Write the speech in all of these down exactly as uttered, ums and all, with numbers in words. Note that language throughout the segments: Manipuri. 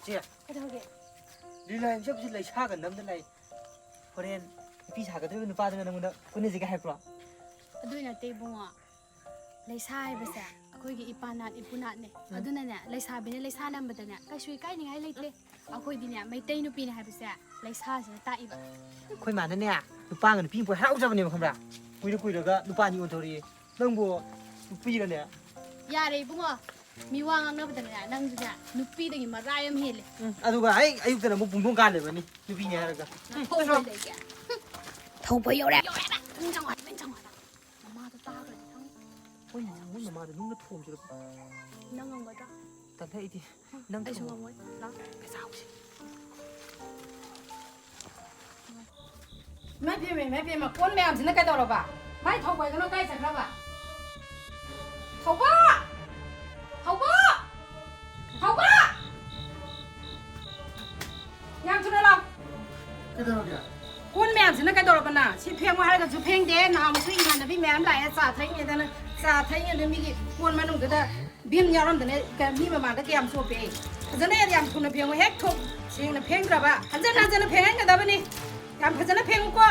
ꯆꯦ, ꯀꯩꯗꯧꯔꯒꯦ? ꯂꯤꯂꯥ ꯌꯦꯡ ꯆꯠꯄꯁꯤ ꯂꯩꯁꯥꯒ ꯅꯝꯗ ꯂꯩ꯫ ꯍꯣꯔꯦꯟ ꯅꯨꯄꯤ ꯁꯥꯒꯗꯧꯔꯤꯕ ꯅꯨꯄꯥꯗꯨꯅ ꯅꯪꯉꯣꯟꯗ ꯀꯣꯏꯅꯁꯤꯒꯦ ꯍꯥꯏꯔꯛꯄ꯭ꯔꯣ? ꯑꯗꯨꯏ ꯅꯠꯇꯦ ꯏꯕꯨꯡꯉꯣ꯫ ꯂꯩꯁꯥ ꯍꯥꯏꯕꯁꯦ ꯑꯩꯈꯣꯏꯒꯤ ꯏꯄꯥ ꯅꯥꯠ ꯏꯄꯨ ꯅꯥꯠꯅꯦ꯫ ꯎꯝ꯫ ꯑꯗꯨꯅꯅꯦ, ꯂꯩꯁꯥꯕꯤꯅ ꯂꯩꯁꯥ ꯅꯝꯕꯗꯅꯦ ꯀꯩꯁꯨ ꯏꯀꯥꯏꯅꯤꯡꯉꯥꯏ ꯂꯩꯇꯦ꯫ ꯑꯩꯈꯣꯏꯗꯤꯅꯦ, ꯃꯩꯇꯩ ꯅꯨꯄꯤꯅꯦ ꯍꯥꯏꯕꯁꯦ ꯂꯩꯁꯥꯁꯤꯅ ꯇꯥꯛꯏꯕ꯫ ꯑꯩꯈꯣꯏ ꯃꯥꯅꯅꯦ, ꯅꯨꯄꯥꯒ ꯅꯨꯄꯤ ꯑꯃ ꯍꯔꯥꯎꯖꯕꯅꯦꯕ, ꯈꯪꯕ꯭ꯔꯥ? ꯀꯨꯏꯔ ꯀꯨꯏꯔꯒ ꯅꯨꯄꯥ ꯑꯅꯤ ꯑꯣꯟꯊꯣꯔꯛꯑꯦ꯫ ꯅꯪꯕꯨ ꯅꯨꯄꯤꯔꯅꯦ? ꯌꯥꯔꯦ ꯏꯕꯨꯡꯉꯣ, ꯃꯤ ꯋꯥ ꯉꯥꯡꯅꯕꯗꯅꯦ, ꯅꯪꯁꯨꯅꯦ ꯅꯨꯄꯤꯗꯒꯤ ꯃꯔꯥꯏ ꯑꯃ ꯍꯦꯜꯂꯦ꯫ ꯎꯝ, ꯑꯗꯨꯒ ꯑꯩ ꯑꯌꯨꯛꯇꯅ ꯑꯃꯨꯛ ꯄꯨꯡꯗꯣꯡ ꯀꯥꯜꯂꯦꯕꯅꯤ ꯅꯨꯄꯤꯅꯦ ꯍꯥꯏꯔꯒ꯫ ꯊꯧꯕ ꯂꯩꯒꯦ꯫ ꯊꯧꯕ ꯌꯧꯔꯦ꯫ ꯌꯧꯔꯦ꯫ ꯃꯅꯨꯡ ꯆꯪꯉꯣ, ꯃꯅꯨꯡ ꯆꯪꯉꯣ꯫ ꯃꯃꯥꯗꯣ ꯇꯥꯈ꯭ꯔꯗꯤ ꯈꯪꯉꯣꯏ꯫ ꯍꯣꯏꯅꯦ, ꯅꯪ ꯃꯃꯥꯗꯣ ꯅꯨꯡꯅ ꯊꯣꯝꯁꯤꯔ? ꯅꯪ ꯉꯝꯒꯗ꯭ꯔꯥ? ꯇꯜꯂꯦ ꯑꯩꯗꯤ꯫ ꯅꯪ ꯑꯩꯁꯨ ꯊꯣꯝꯃꯣ꯫ ꯉꯝꯃꯣꯏ꯫ ꯂꯥꯛꯑꯣ꯫ ꯄꯩꯁꯥ ꯍꯧꯁꯤ꯫ ꯏꯃꯥ ꯏꯕꯦꯝꯃ, ꯏꯃꯥ ꯏꯕꯦꯝꯃ, ꯀꯣꯟ ꯃꯌꯥꯝꯁꯤꯅ ꯀꯩꯗꯧꯔꯕ? ꯃꯥꯏ ꯊꯧꯕ ꯍꯥꯏꯗꯨꯅ ꯀꯥꯏ ꯆꯠꯈ꯭ꯔꯕ? ꯊꯧꯕ! ꯊꯧꯕ! ꯊꯧꯕ! ꯌꯥꯝ ꯊꯨꯅ ꯂꯥꯎ꯫ ꯀꯩꯗꯧꯔꯒꯦ? ꯀꯣꯟ ꯃꯌꯥꯝꯁꯤꯅ ꯀꯩꯗꯧꯔꯕ ꯅꯪ? ꯁꯤ ꯐꯦꯡꯉꯣ ꯍꯥꯏꯔꯒꯁꯨ ꯐꯦꯡꯗꯦ꯫ ꯅꯍꯥꯟꯃꯨꯛꯁꯨ ꯏꯃꯥꯟꯅꯕꯤ ꯃꯌꯥꯝ ꯂꯥꯛꯑꯦ, ꯆꯥ ꯊꯛꯏꯉꯩꯗꯅ, ꯆꯥ ꯊꯛꯏꯉꯩꯗ ꯃꯤꯒꯤ ꯀꯣꯟ ꯃꯅꯨꯡꯗꯨꯗ ꯚꯤꯝ ꯌꯥꯎꯔꯝꯗꯅ ꯀ-, ꯃꯤ ꯃꯃꯥꯡꯗ ꯀꯌꯥꯝ ꯆꯣꯞꯄꯦ꯫ ꯐꯖꯅ ꯌꯥꯝ ꯊꯨꯅ ꯐꯦꯡꯉꯨ꯫ ꯍꯦꯛ ꯊꯣꯛ ꯁꯦꯡꯅ ꯐꯦꯡꯗ꯭ꯔꯕ ꯍꯟꯖꯟ ꯍꯟꯖꯟꯅ ꯐꯦꯡꯍꯟꯒꯗꯕꯅꯤ꯫ ꯌꯥꯝ ꯐꯖꯅ ꯐꯦꯡꯉꯨꯀꯣ꯫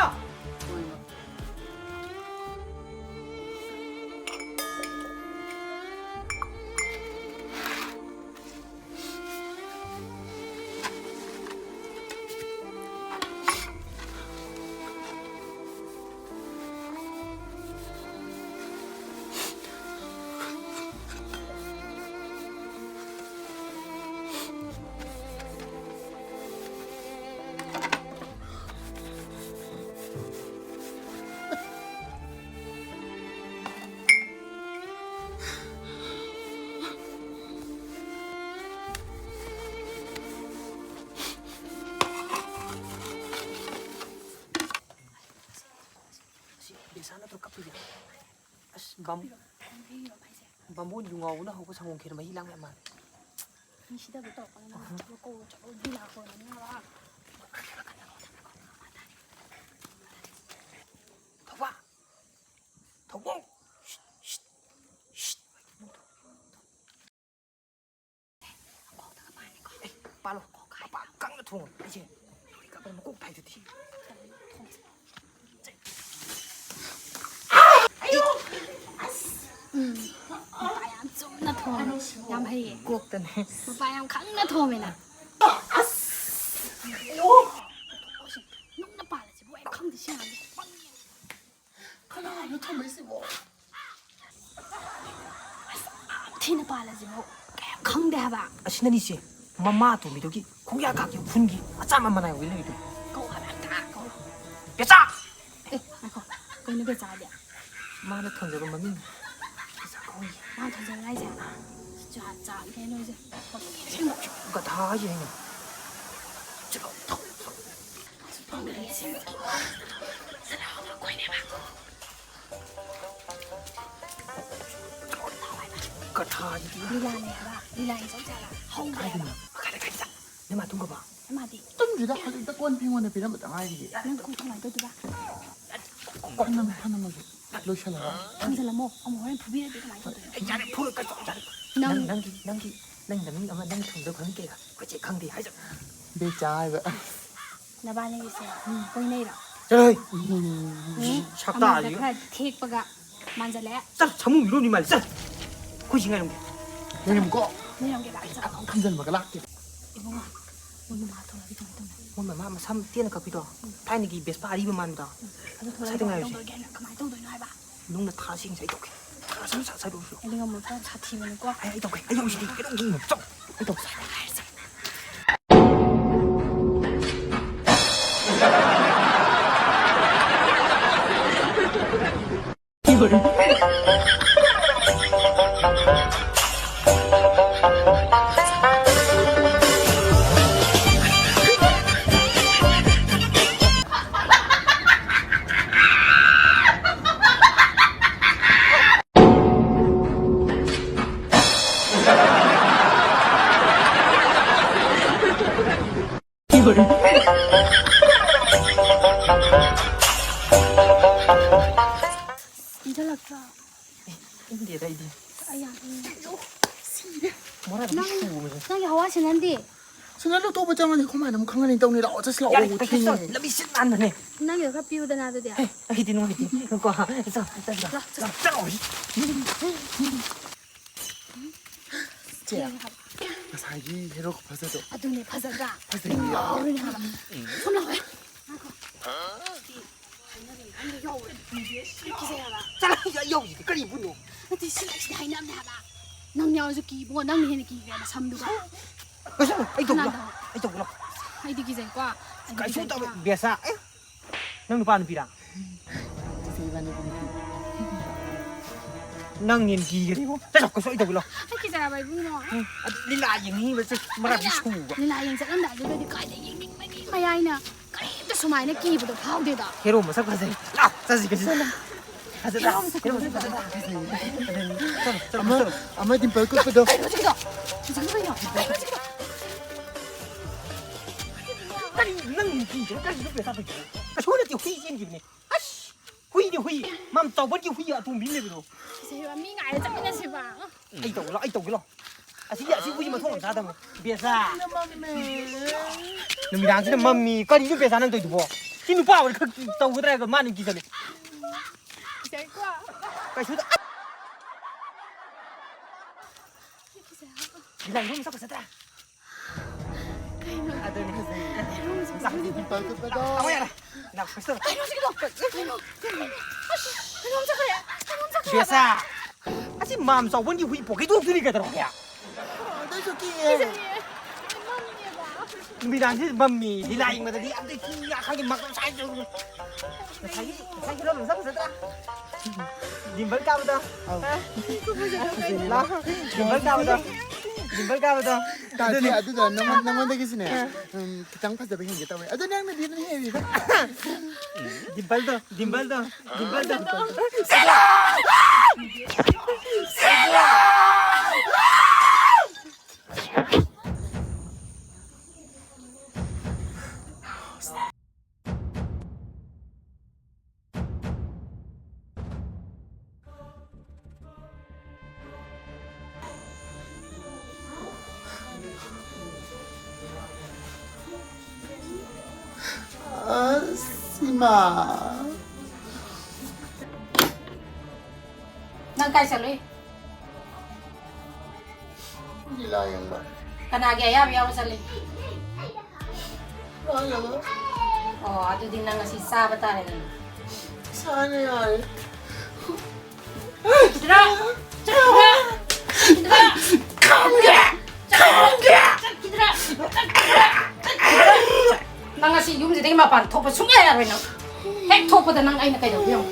ꯑꯁꯤ ꯕꯦꯁꯥ ꯅꯠꯇ꯭ꯔꯣ ꯀꯞꯄꯤꯁꯦ? ꯑꯁ, ꯕꯥꯝ-, ꯕꯥꯝꯕꯣꯟ ꯌꯨ ꯉꯥꯎꯕꯅ ꯍꯧꯕ ꯁꯪꯒꯣꯝ ꯈꯦꯔ ꯃꯍꯤ ꯂꯥꯡ ꯌꯥꯝ ꯃꯥꯜꯂꯦ꯫ ꯃꯤ ꯁꯤꯗꯕ ꯇꯧꯔꯛꯀꯅꯨ, ꯅꯪ ꯀꯧꯔ ꯆꯠꯂꯣ, ꯕꯤꯂꯥ ꯀꯧꯔ ꯅꯪ ꯂꯥꯛꯑꯣ꯫ ꯊꯧꯕ! ꯊꯧꯕ! ꯁꯤꯠ, ꯁꯤꯠ, ꯁꯤꯠ꯫ ꯄꯥꯜꯂꯣ꯫ ꯃꯄꯥꯟ ꯀꯪꯅ ꯊꯣꯡꯉꯣ꯫ ꯑꯩꯁꯦ ꯂꯣꯔꯤ ꯀꯥꯞꯄꯗ ꯃꯀꯣꯛ ꯊꯥꯏꯗꯨꯗꯤ꯫ ꯎꯝ꯫ ꯃꯄꯥ ꯌꯥꯝ ꯆꯨꯝꯅ ꯊꯣꯝꯃꯦ꯫ ꯌꯥꯝ ꯍꯩꯌꯦ꯫ ꯀꯣꯛꯇꯅꯦ꯫ ꯃꯄꯥ ꯌꯥꯝ ꯈꯪꯅ ꯊꯣꯝꯃꯦ ꯅꯪ꯫ ꯅꯨꯡꯅ ꯄꯥꯜꯂꯁꯤꯕꯨ ꯑꯩ ꯈꯪꯗꯦ ꯁꯤ ꯑꯉꯥꯡꯁꯦ ꯄꯪꯉꯦ꯫ ꯀꯅꯥꯅꯣ ꯊꯣꯝꯃꯛꯏꯁꯤꯕꯣ? ꯑꯁ, ꯌꯥꯝ ꯊꯤꯅ ꯄꯥꯜꯂꯁꯤꯕꯨ ꯀꯌꯥꯝ ꯈꯪꯗꯦ ꯍꯥꯏꯕ꯫ ꯑꯁꯤꯅꯅꯤꯁꯦ, ꯃꯃꯥ ꯑꯇꯣꯝꯕꯤꯗꯨꯒꯤ ꯈꯣꯡꯌꯥ ꯈꯥꯛꯀꯤ ꯎꯐꯨꯟꯒꯤ ꯑꯆꯥꯝꯕ ꯃꯅꯥꯏ ꯑꯣꯏ ꯂꯩꯔꯤꯗꯣ꯫ ꯀꯧ ꯍꯥꯏꯕ ꯑꯝꯇ ꯀꯧ꯫ ꯕꯦꯆꯥ! ꯑꯦ, ꯉꯥꯏꯈꯣ꯫ ꯀꯩꯅꯣ ꯕꯦꯆꯥꯗꯤ? ꯃꯥꯅ ꯊꯣꯟꯖꯕ ꯃꯃꯤꯡ ꯕꯦꯆꯥ ꯀꯧꯏ꯫ ꯃꯥꯅ ꯊꯣꯟꯖꯕ ꯍꯥꯏꯁꯦ? ꯖꯥꯠ ꯖꯥꯠꯅꯦ ꯅꯣꯏꯁꯦ꯫ ꯒꯙꯥ ꯍꯥꯏꯁꯦ ꯑꯩꯅ꯫ ꯆꯠꯂꯣ, ꯊꯣꯛ, ꯊꯣꯛ꯫ ꯀꯊꯥꯒꯤ ꯂꯤꯂꯥꯅꯦ ꯍꯥꯏꯕ, ꯂꯤꯂꯥ ꯌꯦꯡ ꯆꯧꯁꯦ ꯍꯥꯏꯕ꯫ ꯍꯧꯈ꯭ꯔꯦ ꯍꯥꯏꯕ꯫ ꯀꯥꯏꯗꯅꯣ? ꯃꯈꯥꯗ ꯀꯥꯏꯗ? ꯅꯣꯏ ꯃꯥ ꯇꯨꯝꯈ꯭ꯔꯕꯣ? ꯅꯣꯏ ꯃꯥꯗꯤ? ꯇꯨꯝꯗ꯭ꯔꯤꯗ, ꯍꯧꯖꯤꯛꯇ ꯀꯣꯟ ꯐꯦꯡꯉꯣꯅ ꯄꯤꯔꯝꯕꯗ ꯉꯥꯏꯔꯤꯌꯦ꯫ ꯅꯪ ꯀꯣꯟ ꯀꯃꯥꯏꯅ ꯇꯧꯗꯣꯏꯕ? ꯀꯣꯟ ꯅꯝꯃꯦ, ꯍꯥꯟꯅ ꯃꯁꯨ ꯂꯣꯏꯁꯜꯂꯒ꯫ ꯊꯝꯖꯤꯜꯂꯝꯃꯣ, ꯑꯃꯨꯛ ꯍꯣꯔꯦꯟ ꯐꯨꯕꯤꯔꯗꯤ ꯀꯃꯥꯏꯅ ꯇꯧꯗꯣꯏꯅꯣ? ꯑꯩ ꯌꯥꯔꯦ, ꯐꯨꯔꯣꯏ, ꯀꯩꯁꯨ ꯌꯥꯔꯦ꯫ ꯅꯪ ꯅꯪ, ꯅꯪꯒꯤ, ꯅꯪꯒꯤ, ꯅꯪ ꯅꯃꯤꯡ ꯑꯃ ꯅꯪ ꯊꯝꯖꯧ ꯈꯪꯗꯦ꯫ ꯑꯩꯈꯣꯏ ꯆꯦ ꯈꯪꯗꯦ ꯍꯥꯏꯁꯦ꯫ ꯕꯦꯆꯥ ꯍꯥꯏꯕ꯫ ꯅꯕꯥꯅꯤꯒꯤꯁꯦ ꯀꯣꯏꯅꯩꯔꯣ? ꯆꯠꯂꯣꯍꯦ꯫ ꯎꯝ? ꯁꯛꯇꯥꯁꯤꯒ꯫ ꯑꯃꯗ ꯈꯔ ꯊꯦꯛꯄꯒ ꯃꯥꯟꯖꯜꯂꯛꯑꯦ꯫ ꯆꯠ, ꯁꯥꯃꯨ ꯏꯔꯣꯟꯅꯤ ꯃꯥꯜꯂꯦ, ꯆꯠ꯫ ꯑꯩꯈꯣꯏ ꯁꯤ ꯉꯥꯏꯔꯝꯒꯦ꯫ ꯂꯩꯔꯝꯀꯣ꯫ ꯂꯩꯔꯝꯒꯦꯕ, ꯑꯩ ꯆꯠ꯫ ꯐꯖꯅ ꯊꯝꯖꯤꯟꯕꯒ ꯂꯥꯛꯀꯦ꯫ ꯏꯕꯨꯡꯉꯣ, ꯃꯣꯏ ꯃꯃꯥ ꯊꯣꯛꯂꯛꯑꯗꯤ ꯀꯃꯥꯏꯅ ꯇꯧꯅꯤ? ꯃꯣꯏ ꯃꯃꯥ ꯃꯁꯝ ꯇꯦꯟꯅ ꯀꯛꯄꯤꯗꯣ? ꯎꯝ꯫ ꯊꯥꯏꯅꯒꯤ ꯕꯦꯁꯄꯥ ꯑꯔꯤꯕ ꯃꯥꯟꯕꯗꯣ? ꯎꯝ꯫ ꯑꯗꯨ ꯊꯣꯛꯂꯛꯑꯗꯤ ꯉꯁꯥꯏꯗ ꯀꯃꯥꯏꯅ ꯉꯥꯏꯔꯤꯁꯦ꯫ ꯇꯧꯗꯣꯏꯒꯦ ꯍꯥꯏꯅ? ꯀꯃꯥꯏꯅ ꯇꯧꯗꯣꯏꯅꯣ ꯍꯥꯏꯕ? ꯅꯨꯡꯅ ꯊꯥꯁꯤ ꯉꯁꯥꯏ ꯇꯧꯒꯦ꯫ ꯁꯠ, ꯁꯠ, ꯁꯠ, ꯁꯠ, ꯁꯠ꯫ ꯑꯩꯗꯤ ꯉꯝꯃꯣꯏꯀꯣ, ꯌꯥꯝ ꯁꯥꯊꯤꯕꯅꯤꯀꯣ꯫ ꯑꯩ, ꯑꯩ ꯇꯧꯒꯦ, ꯑꯩ ꯇꯧꯒꯦ, ꯑꯩ ꯇꯧꯒꯦ, ꯆꯠ꯫ ꯑꯩ ꯇꯧꯒꯦ꯫ ꯏꯟꯖꯜꯂꯛꯇ꯭ꯔꯣ? ꯑꯦ, ꯏꯟꯗꯦꯗ ꯑꯩꯗꯤ꯫ ꯑꯩ ꯌꯥꯝ ꯏꯪꯉꯦ꯫ ꯁꯤꯔꯦ꯫ ꯃꯣꯔꯥꯗ ꯅꯪ, ꯁꯨꯕꯁꯦ꯫ ꯅꯪꯒꯤ ꯍꯋꯥ ꯁꯦꯟꯗꯟꯗꯤ? ꯁꯤꯅ ꯂꯧꯊꯣꯛꯄ ꯆꯪꯉꯅꯤ, ꯈꯣꯃꯥꯏꯅ ꯑꯃꯨꯛ ꯈꯪꯉꯅꯤ ꯇꯧꯅꯤ꯫ ꯂꯥꯛꯑꯣ, ꯆꯠꯁꯤ ꯂꯥꯛꯑꯣ, ꯌꯥꯔꯦ, ꯊꯦꯡꯉꯦ꯫ ꯂꯝꯕꯤ ꯁꯤꯠ ꯅꯥꯟꯕꯅꯦ꯫ ꯅꯪꯒꯤꯗꯣ ꯈꯔ ꯄꯤꯌꯨꯗꯅ ꯑꯗꯨꯗꯤ꯫ ꯍꯦ, ꯑꯩꯒꯤꯗꯤ ꯅꯨꯡꯉꯥꯏꯇꯦ꯫ ꯉꯥꯏꯈꯣ, ꯆꯠꯂꯣ, ꯆꯠꯂꯣ, ꯂꯥꯛꯑꯣ, ꯆꯠꯂꯣ꯫ ꯆꯠꯂꯣ꯫ ꯆꯦ, ꯌꯦꯡꯉꯦ ꯍꯥꯏꯕ꯫ ꯉꯁꯥꯏꯒꯤ ꯍꯦꯔꯣ ꯈꯨꯐꯖꯗꯣ꯫ ꯑꯗꯨꯅꯦ, ꯐꯖꯗ꯭ꯔꯥ? ꯐꯖꯩꯌꯦ꯫ ꯉꯥꯎꯔꯤꯅꯦ ꯍꯥꯏꯕ꯫ ꯁꯣꯝ ꯂꯥꯛꯑꯣ꯫ ꯉꯥꯏꯈꯣ꯫ ꯍꯥꯏꯅꯕꯅꯦ, ꯅꯪꯗꯤ ꯌꯥꯎꯔꯦ꯫ ꯀꯤꯖꯩ ꯍꯥꯏꯕ꯫ ꯆꯠꯂꯣ, ꯑꯩ ꯌꯥꯎꯔꯤꯁꯤꯗꯤ ꯀꯔꯤ ꯏꯕꯨꯡꯅꯣ? ꯅꯠꯇꯦ, ꯁꯤ ꯂꯩꯁꯤꯗꯤ ꯍꯥꯏꯅꯕꯅꯦ ꯍꯥꯏꯕ꯫ ꯅꯪ ꯌꯥꯎꯔꯁꯨ ꯀꯤꯕꯣ, ꯅꯪꯅ ꯍꯦꯟꯅ ꯀꯤꯈ꯭ꯔꯦ ꯅꯁꯝꯗꯨꯒ꯫ ꯀꯩꯁꯨ, ꯑꯩ ꯇꯧꯒꯦ ꯂꯥꯎ꯫ ꯀꯅꯥꯗꯣ? ꯑꯩ ꯇꯧꯒꯦ ꯂꯥꯎ꯫ ꯑꯩꯗꯤ ꯀꯤꯖꯩꯀꯣ꯫ ꯑꯩꯗꯤ ꯀꯩꯁꯨ ꯀꯤꯖꯩꯀꯣ꯫ ꯇꯧꯔꯣꯏ, ꯕꯦꯁꯥ꯫ ꯑꯦ? ꯅꯪ ꯅꯨꯄꯥ ꯅꯨꯄꯤꯔꯥ? ꯏꯆꯦ ꯏꯕꯥꯅꯤ ꯅꯨꯄꯤ꯫ ꯅꯪ ꯅꯦꯟ ꯀꯤꯒꯅꯤꯕꯣ꯫ ꯆꯠꯂꯣ, ꯀꯩꯁꯨ ꯑꯩ ꯇꯧꯒꯦ ꯂꯥꯎ꯫ ꯑꯩ ꯀꯤꯖꯩ ꯍꯥꯏꯕ ꯏꯕꯨꯡꯉꯣ꯫ ꯎꯝ, ꯑꯗꯨ ꯂꯤꯂꯥ ꯌꯦꯡꯅꯤꯡꯉꯤꯕ ꯆꯦ, ꯃꯔꯥ ꯑꯩꯅ ꯕꯤꯁꯀꯨꯕ꯫ ꯂꯤꯂꯥ ꯌꯦꯡ ꯆꯠꯂꯝꯗꯥꯏꯗꯨꯗꯗꯤ ꯀꯥꯏꯗ ꯌꯦꯡꯅꯤꯡꯕꯒꯤ ꯃꯌꯥꯏꯅ ꯀꯔꯤꯝꯇ ꯁꯨꯃꯥꯏꯅ ꯀꯤꯕꯗꯣ ꯐꯥꯎꯗꯦꯗ꯫ ꯍꯦꯔꯣ ꯃꯁꯛ ꯐꯖꯩ꯫ ꯂꯥꯎ, ꯆꯠꯁꯤ, ꯀꯩꯁꯨ ꯆꯠꯂꯣ꯫ ꯐꯖꯗ꯭ꯔꯥ? ꯍꯦꯔꯣ ꯃꯁꯛ ꯐꯖꯗ꯭ꯔꯥ? ꯆꯠꯂꯣ, ꯆꯠꯂꯣ, ꯑꯃ, ꯆꯠꯂꯣ꯫ ꯑꯃ ꯗꯤꯝꯄꯜ ꯀꯨꯞꯄꯗꯣ꯫ ꯀꯩꯅꯣ ꯁꯤꯒꯤꯗꯣ? ꯁꯤꯒꯤꯗꯣ ꯀꯩꯅꯣ? ꯀꯩꯅꯣ ꯁꯤꯒꯤꯗꯣ? ꯀꯔꯤ ꯅꯪ ꯅꯨꯄꯤꯁꯤꯅ ꯀꯔꯤꯅꯣ ꯄꯩꯁꯥ ꯄꯩꯁꯥ? ꯀꯩꯁꯨ ꯅꯠꯇꯦ, ꯍꯨꯏ ꯆꯦꯟꯈꯤꯕꯅꯦ꯫ ꯑꯁ! ꯍꯨꯏꯅꯤ, ꯍꯨꯏ꯫ ꯃꯥꯝ ꯆꯥꯎꯕꯒꯤ ꯍꯨꯏ ꯑꯇꯣꯝꯕꯤ ꯑꯃ ꯂꯩꯕꯗꯣ꯫ ꯁꯤꯁꯦ ꯃꯤ ꯉꯥꯏꯔ ꯆꯠꯃꯤꯟꯅꯁꯦꯕ꯫ ꯑꯩ ꯇꯧꯒꯦ ꯂꯥꯎ, ꯑꯩ ꯇꯧꯒꯦ ꯂꯥꯎ꯫ ꯑꯁꯤ, ꯑꯁꯤ ꯍꯨꯏ ꯃꯊꯣꯡ ꯑꯃ ꯆꯥꯗꯕꯅꯦ꯫ ꯕꯦꯁꯥ꯫ ꯅꯨꯃꯤꯗꯥꯡꯁꯤꯗ ꯃꯝꯃꯤ꯫ ꯀꯔꯤꯅꯣ ꯕꯦꯁꯥ ꯅꯪ ꯇꯧꯔꯤꯗꯨꯕꯣ? ꯁꯤ ꯅꯨꯄꯥ ꯑꯣꯏꯅ ꯈꯛ ꯇꯧꯒꯗ꯭ꯔꯥ ꯍꯥꯏꯔꯒ ꯃꯥꯅ ꯀꯤꯁꯜꯂꯦ꯫ ꯀꯤꯖꯩꯀꯣ꯫ ꯀꯩꯁꯨ ꯇ-, ꯀꯤꯖꯩ ꯍꯥꯏꯕ꯫ ꯂꯥꯏꯕꯛ ꯃꯁꯛ ꯐꯖꯗ꯭ꯔꯥ? ꯀꯩꯅꯣ? ꯑꯗꯨꯅꯤ꯫ ꯍꯦꯔꯣ ꯃꯁꯛ ꯐꯖꯕ ꯗꯤꯝꯄꯜ ꯀꯨꯞꯄꯗꯣ꯫ ꯂꯥꯛꯑꯣ ꯌꯥꯔꯦ꯫ ꯂꯥꯛꯑꯣ, ꯀꯩꯁꯨ ꯇꯧꯔꯣꯏ꯫ ꯀꯩꯅꯣ ꯁꯤꯒꯤꯗꯣ? ꯀꯩꯅꯣ? ꯀꯩꯅꯣ? ꯑꯁ, ꯀꯩꯅꯣꯝ ꯆꯠꯈ꯭ꯔꯦ꯫ ꯀꯩꯅꯣꯝ ꯆꯠꯈ꯭ꯔꯦ ꯕꯦꯁꯥ! ꯍꯥꯏꯕ꯫ ꯑꯁꯤ ꯃꯥꯝ ꯆꯥꯎꯕꯟꯒꯤ ꯍꯨꯏ ꯄꯣꯀꯦꯠ ꯗꯣꯒꯇꯨꯅꯤ ꯀꯩꯗꯧꯔꯒꯦ? ꯑꯗꯨꯁꯨ ꯀꯤꯌꯦ꯫ ꯀꯤꯖꯩꯌꯦ꯫ ꯃꯝꯃꯦꯕ꯫ ꯅꯨꯃꯤꯗꯥꯡꯁꯤ ꯃꯝꯃꯤ, ꯂꯤꯂꯥ ꯌꯦꯡꯕꯗꯗꯤ ꯌꯥꯝ ꯊꯤ ꯈꯪꯗꯦ, ꯃꯀꯛ ꯁꯥꯏ ꯇꯧꯔꯤ꯫ ꯉꯁꯥꯏꯒꯤ, ꯉꯁꯥꯏꯒꯤ ꯐꯤꯂꯝ ꯃꯁꯛ ꯐꯖꯗ꯭ꯔꯥ? ꯗꯤꯝꯄꯜ ꯀꯥꯕꯗꯣ꯫ ꯑꯧ꯫ ꯂꯥꯎ꯫ ꯗꯤꯝꯄꯜ ꯀꯥꯕꯗꯣ꯫ ꯗꯤꯝꯄꯜ ꯀꯥꯕꯗꯣ꯫ ꯇꯥꯗꯦ, ꯑꯗꯨꯅꯤ꯫ ꯑꯗꯨꯗꯣ ꯅꯉꯣꯟ-, ꯅꯉꯣꯟꯗꯒꯤꯁꯨꯅꯦ, ꯑ꯫ ꯎꯝ, ꯈꯤꯇꯪ ꯐꯖꯕ ꯍꯦꯟꯒꯦ ꯇꯧꯋꯦ꯫ ꯑꯗꯣ ꯅꯪꯅꯗꯤ ꯑꯗꯨꯝ ꯍꯦꯜꯂꯤꯗ꯫ ꯗꯤꯝꯄꯜꯗꯣ, ꯗꯤꯝꯄꯜꯗꯣ, ꯗꯤꯝꯄꯜꯗꯣ꯫ ꯅꯪ ꯀꯥꯏ ꯆꯠꯂꯨꯏ? ꯂꯤꯂꯥ ꯌꯦꯡꯕ꯫ ꯀꯅꯥꯒꯤ ꯑꯌꯥꯕ ꯌꯥꯎꯕ ꯆꯠꯂꯤ? ꯂꯤꯂꯥ ꯌꯦꯡꯕ꯫ ꯑꯣ, ꯑꯗꯨꯗꯤ ꯅꯪ ꯉꯁꯤ ꯆꯥꯕ ꯇꯥꯔꯦꯅꯦ꯫ ꯆꯥꯅ ꯌꯥꯔꯦ꯫ ꯆꯠꯈꯤꯗ꯭ꯔꯥ? ꯆꯠꯈꯤꯗ꯭ꯔꯥ? ꯆꯠꯈꯤꯗ꯭ꯔꯥ? ꯆꯠꯈꯤꯗ꯭ꯔꯥ? ꯅꯪ ꯉꯁꯤ ꯌꯨꯝꯁꯤꯗꯒꯤ ꯃꯄꯥꯟ ꯊꯣꯛꯄ ꯁꯨꯡꯌꯥ ꯌꯥꯔꯣꯏ ꯅꯪ꯫ ꯍꯦꯛ ꯊꯣꯛꯄꯗ ꯅꯪ ꯑꯩꯅ ꯀꯩꯗꯧꯒꯦ ꯌꯦꯡꯉꯨ꯫